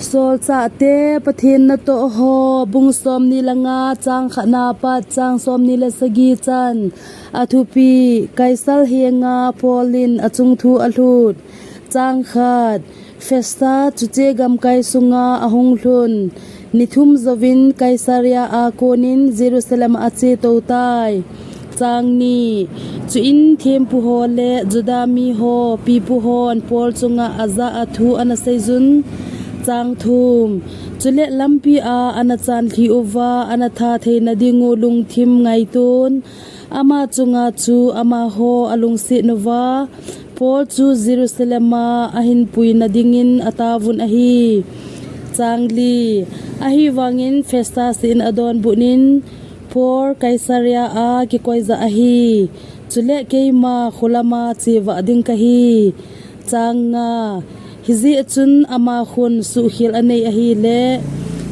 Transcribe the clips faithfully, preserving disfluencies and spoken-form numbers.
Solchahte Pathen natoh ho, bung somni le nga, chang khatna apat chang somni le sagi chan. Athupi: Kaisar henga Paul in achung thu alhut. Chang khat. Festa chuche gamkai sunga ahung lhun ni thum jouvin Kaisaria a konin Jerusalem a ache tou tai. Chang ni. Chuin thempu ho le Juda mi ho pipu hon Paul chunga ajah a thu ana seiyun. Chang thum. Chule lampi a ana chanlhi uva ana tha theina dingu lungthim ngaiton ama chunga chu amaho alungset uva, Paul chu Jerusalem a ahin puina dingin ataovun ahi. Chang li. Ahivangin Festas in adonbut in, Paul Kaisaria a kikoija ahi. Chule keima kholama chevah ding kahi. Chang nga. Hijeh chun ama khun suhkhel anei ahile,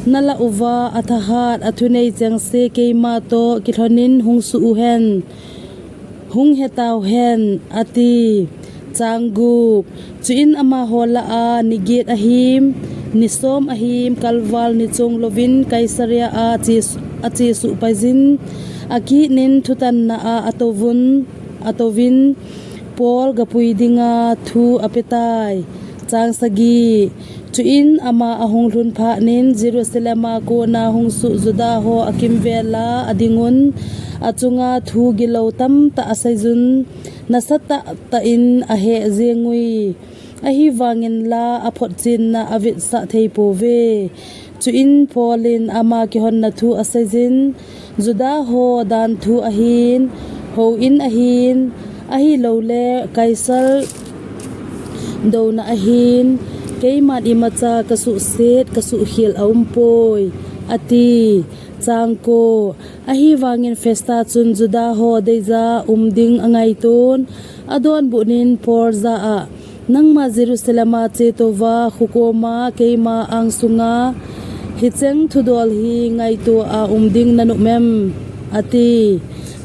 nalah uva athahat athunei chengse keima toh kilhonin hung suh uhen, hung hetauhen, ati. Chang gup. Chuin amaho lah a ni get ahim, ni som ahim kalval ni chong louvin Kaisaria a ache, achesuh paiyin, akitnin thutanna a atouvun, atouvin, Paul gapui dinga thu apetai. Chang sagi. Chuin ama ahung lhun phatnin Jerusalem a kona hung suh Juda ho akimvela adingun, achunga thu gilou tamtah aseiyun, nasatah tah in aheh jengui. Ahivangin la aphotchenna avetsah thei pouve. Chuin Paul in ama kihonna thu aseiyin, Juda ho danthu ahin, houin ahin, ahilouleh Kaisar douna ahin, keiman imacha kasuhset, kasuhkhel aumpoi, ati. Chang ko. Ahivangin Festa chun Juda ho deija um ding angaiton, adonbutnin Paul jah a, Nangma Jerusalem a chetouva, khokoma keima angsunga hicheng thudol hi ngaito a um ding nanop em? ati.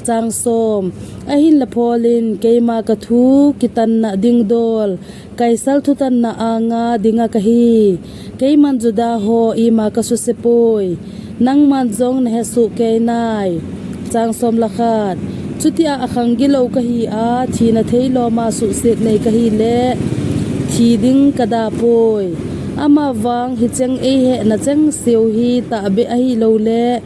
Chang som. Ahinla Paul in, Keima kathu kitanna ding dol Kaisar thutanna anga dinga kahi. Keiman Juda ho ima kasuse poi. Nangman jong nahesoh kei nai. Chang som le khat. Chutia akhang gilou kahi a, thina theiloma suhset nei kahile, thi ding kadapoi. Amavang hicheng eihehna chengseu hi tahbeh ahilouleh,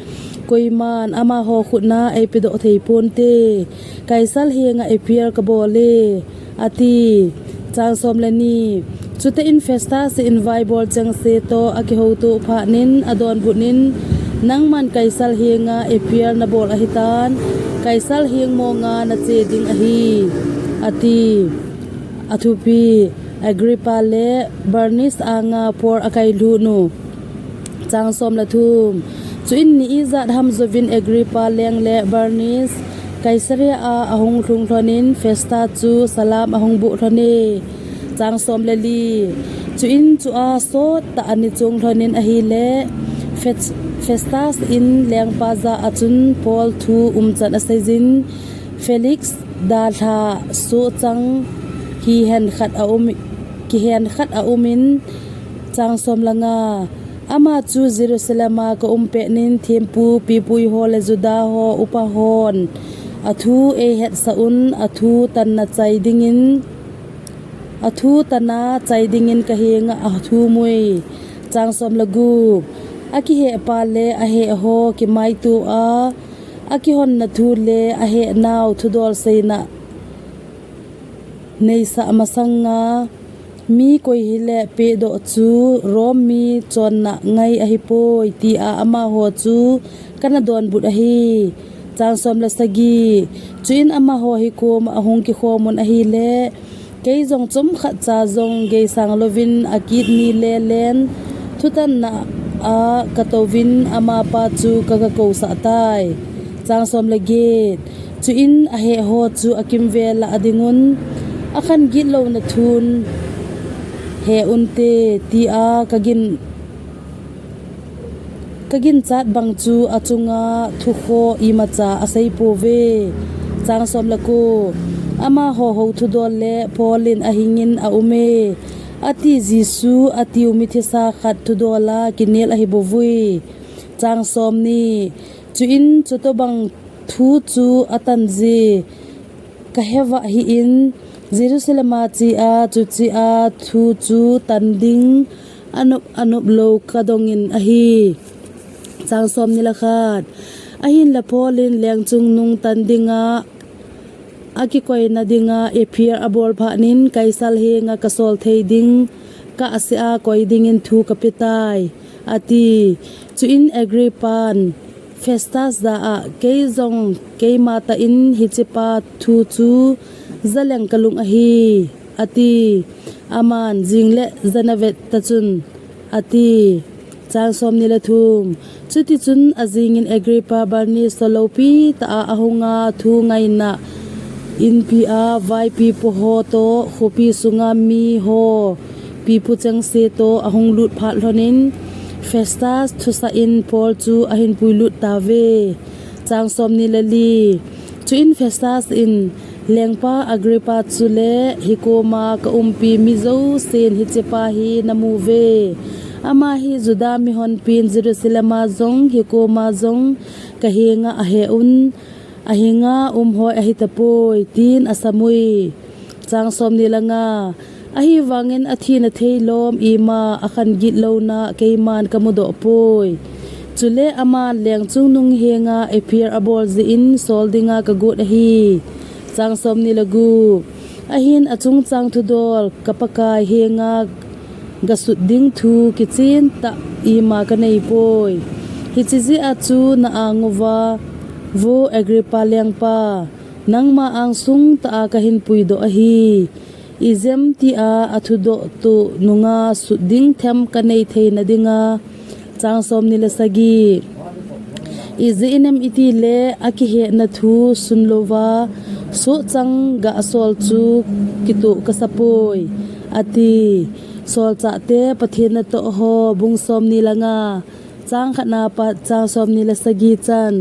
koiman amaho khutna eipedoh thei ponte. Kaisar henga appeal kabol e, ati. Chang som le ni. Chutein Festas in vaibol chengse toh akihoutoh phatnin adonbutnin, Nangman Kaisar henga appeal nabol ahitan, Kaisar heng monga nache ding ahi, ati. Athupi: Agrippa le Bernice anga Paul akailhut u. Chang som le thum. Chuin ni ijat ham jouvin Agrippa leng le Bernice Kaisaria a ahung lhung lhonin Festa chu salam ahung boh lhone. Chang som le li. Chuin chua sottah a ni chung lhonin ahile, Fes-, Festas in lengpa jah a chun Paul thu umchan aseiyin, Felix dalha sohchang kihen khat aum, kihen khat aumin. Chang som le nga. Ama chu Jerusalem a kaum petnin thempu pipu ho le Juda ho upa hon athu eihetsah un, athu tanna chai dingin, athu tanna chai dingin kahenga athumui. Chang som le gup. Akihehpa le aheh ho kimaito a, akihonna thu le ahehnau thudol seina neisah masanga, mi koi hile pehdoh chu Rom mi chonna ngai ahipoi, tia amaho chu kana donbut ahi. Chang som le sagi. Chuin amaho hikoma ahung kikhomun ahile, kei jong chomkhat cha jong geisang louvin akit ni lelen thutanna a katouvin amapa chu kagakousah tai. Chang som le get. Chuin aheh ho chu akimvel a adingun, akhan gitlouna thun he unte, tia kagin, kaginchat bang chu achunga thukho imacha aseipouve. Chang som le ko. Amaho hou thudol le Paul in ahingin aume. ati Jesu atiu mithisa khat thudola kinel ahi bouvui. Chang somni. Chuin chutobang thu chu atanji kaheva hi in, Jerusalem a chia chuchia thu chu tan ding anop anop lo kadongin ahi. Chang somni le khat. Ahinla Paul in lengchungnung tan dinga akikoina dinga appear abol phatnin Kaisar henga kasol thei ding, ka ase a koi dingin thu kapetai, ati. Chuin Agrippan Festus ja a, kei jong keima tah in hichepa thu chu jaleng kalung ahi, ati. Aman jing le jana vet tachun, ati. Chang somni le thum. Chutichun ajingin Agrippa Bernice to lopi tah a ahunga thu ngaina inpi a vaipi poho to khopi sunga miho pipu chengse to ahung lut phat lhonin Festus thusah in Paul chu ahin puilut tave. Chang somni le li. Chuin Festus in, lengpa Agrippa chule hikoma kaumpi mijousen hichepa hi namuve. Ama hi Juda mihonpin Jerusalem a jong hikoma jong kahenga ahe un, ahinga umhoi ahitapoi, tin asamui. Chang somni le nga. Ahivangin athina theilom ima akhan gitlouna keiman kamudoh poi. Chule aman lengchungnung henga appear abol jeh in sol dinga kagot ahi. Chang somni le gup. Ahin achungchang thudol ka Pakai henga gasut ding thu kichen tah ima kaneipoi. Hiche jeh a chu na anguva, vo Agrippa lengpa, nangma angsung tah a kahin puidoh ahi. Ijem tia athudoh tu nunga sut ding them kanei theina dinga. Chang somni le sagi. Ijeh inem itile akihetna thu sunlouva sohchang gasol chu kitoh kasapoi, ati. Solchahte Pathen natoh ho, bung somni le nga, chang khatna pat chang somni le sagi chan.